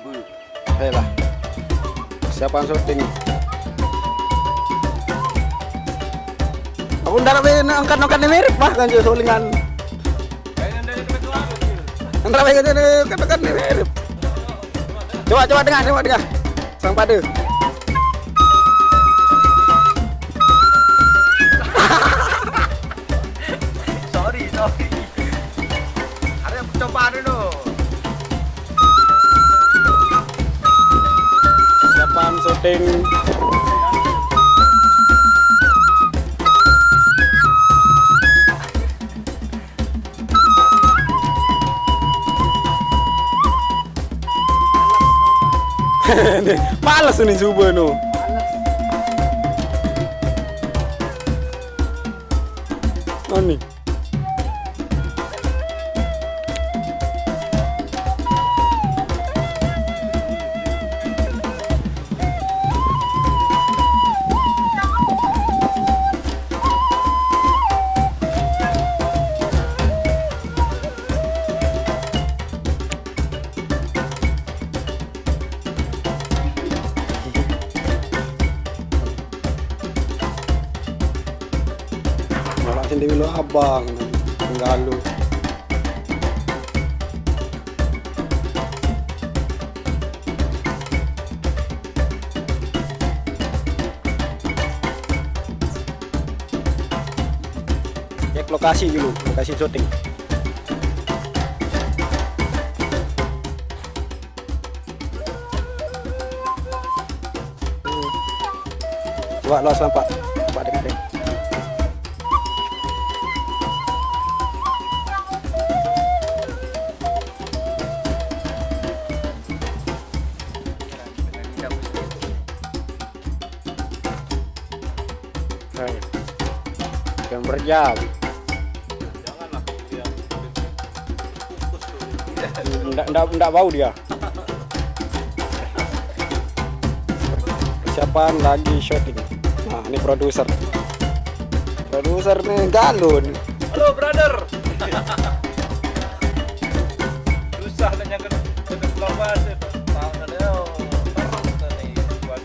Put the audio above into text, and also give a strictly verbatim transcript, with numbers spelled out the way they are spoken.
Hei lah. Siapan syuting. Aku ndak nak angkat-angkat ni mirip bah kan je solingan. Ndak baik kan angkat-angkat ni mirip. Coba, coba dengar, coba dengar. Sang pada. Sorry, sorry. Ada percobaan dulu. Siapan syuting. Males ni cuba no. Ani. Malah sendiri lo abang, tinggal lu. Cek lokasi dulu, lokasi syuting. Coba lo nampak, nampak dekat dia. Hai. Jangan berjam. Janganlah dia. Ndak, ndak, ndak bau dia. Persiapan lagi syuting. Nah, ini produser. Produser nih galun. Halo, brother. Susah nak nyangka kata pulau bahasa tu. Tahu tak dia? Terus tadi buat.